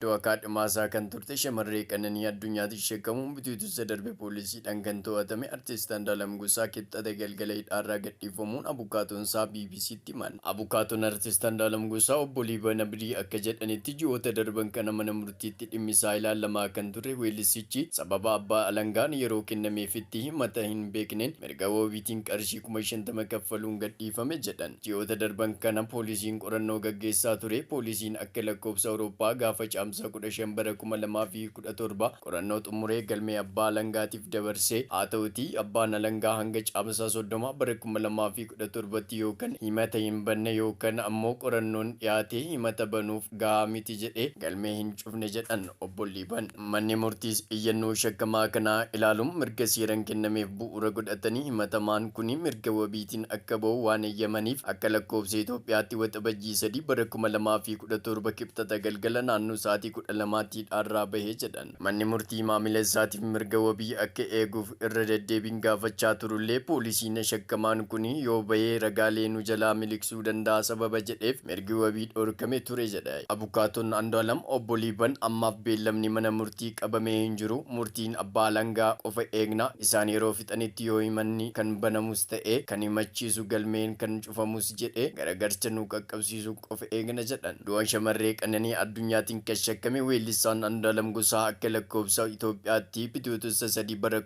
Du'a kaadhimaasaa kan turte shamarree Qananii Addunyaatiin shakkamuun Bitootessa darbe poolisiidhaan kan to'atame Artist Andu'aalam Gosaa Kibxata galgala hidhaarraa gadhiifamuun abukaatoonsaa BBC'tti himan. Abukaatoon Artist Andu'aalam Gosaa Obbo Liiban Abdii akka jedhanitti ji'oota darban kana mana murtiitti dhimmisaa ilaalamaa kan ture weellisichi sababa abbaa alangaan yeroo kennameefitti himata hin beekneen mirga wabiitiin qarshii 50,000 kaffaluun gadhiifame jedhan. Ji'oota darban kana poolisiin qorannoo gaggeessaa ture. Poolisiin akka lakkoofsa Awurooppaa gaafa Caamsaa 15 bara 2017 qorannoo xumuree galmee abbaa alangaatiif dabarse. Haa ta'utii abbaan alangaa hanga Caamsaa 30 bara 2017tti yookan himata hin banne yookan ammoo qorannoon dhiyaate himata banuuf gahaa miti jedhee galmee hin cufne jedhan Obbo Liiban. Manni murtiis iyyannoo shakkamaa kanaa ilaaluun mirga seeran kennameef bu'uura godhatanii himatamaan kuni mirga wabiitiin akka bahu waan eeyyamaniif akka lakkoofsa Itoophiyaatti Waxabajjii 3 bara 2017 Kibxata galgala naannoo sa'aatii 12tti hidhaarraa bahe jedhan. Manni murtii maamila isaatiif mirga wabii akka eeguuf irra deddeebiin gaafachaa turullee poolisiin shakkamaan kuni yoo bahe ragaalee nu jalaa miliqsuu danda'a sababa jedheef mirgi wabii dhorkame ture jedha. Abukaatoon Andu'alam Obbo Liiban ammaaf beellamni mana murtii qabamee hin jiru, murtiin abbaa alangaa qofa eegna, isaan yeroo fixanitti yoo himanni kan banamus ta'e kan himachiisu galmeen kan cufamus jedhe garagarcha nu qaqqabsiisu qofa eegna jedhan. Du'a shamarree Qananii Addunyaatiin kan shakkame weellisaan Andu'alam Gosaa akka lakkoofsa Itoophiyaatti Bitootessa 3 bara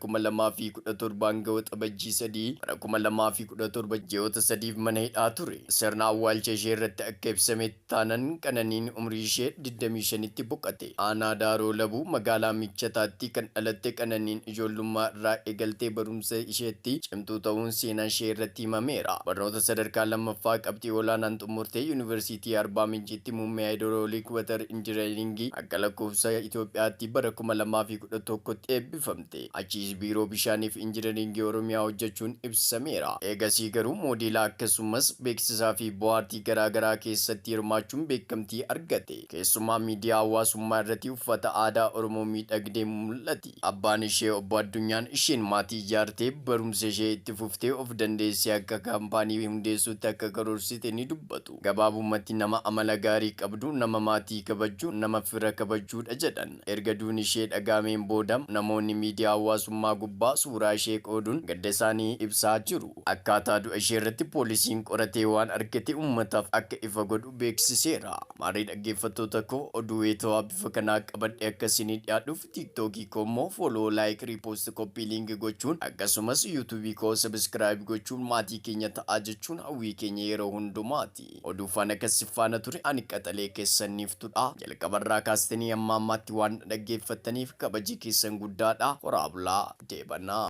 2017 hanga Waxabajjii 3 bara 2017 ji'oota sadiif mana hidhaa ture. Sirna awwaalcha ishee irratti akka ibsametti taanan Qananiin umrii ishee 25tti boqate. Aanaa Daaroo Labuu magaalaa Michataatti kan dhalatte Qananiin ijoollummaa irraa eegaltee barumsa isheetti cimtuu ta'uun seenaa ishee irratti himameera. Barnoota sadarkaa lammaffaa qabxii olaanaan xumurtee Yuunivarsiitii Arbaa Mincitti muummee Haayidrooliik Watar Injinariingii akka lakkoofsa Itoophiyaatti bara 2011tti eebbifamte. Achiis Biiroo Bishaanii fi Injinariingii Oromiyaa hojjechuun ibsameera. Eegasii garuu moodeela akkasumas beeksisaa fi bohaartii garaa garaa keessatti hirmaachuun beekamtii argate. Keessumaa miidiyaa hawaasummaa irratti uffata aadaa Oromoo miidhagdee mul'ati. Abbaan ishee Obbo Addunyaan isheen maatii ijaartee barumsa ishee itti fuftee of dandeessee akka kaampaanii hundeessuutti akka karoorsite ni dubbatu. Gabaabumatti nama amala gaarii qabdu, nama maatii kabajju, nama fira kabajjuudha jedhan. Erga duuni ishee dhaga'ameen booda namoonni miidiyaa hawaasummaa gubbaa suuraa ishee qooduun gadda isaanii ibsaa jiru. Akkaataa du'a ishee irratti poolisiin qoratee waan argate uummataaf akka ifa godhu beeksiseera. Maarree dhaggeeffattoota koo oduu weetawaa bifa kanaa qabadhe akka isinii dhiyaadhuuf TikTok koo immoo follow, like, repost, copy link gochuun akkasumas YouTube koo subscribe gochuun maatii keenya ta'aa jechuun hawwii keenya yeroo hundumaati. Oduu faana kan si faana ture ani qaxalee keessan Niiftudha. Jalqabarraa kaastanii amma ammaatti waan na dhaggeeffattaniif kabaji keessan guddaadha. Horaa bulaa deebanaa.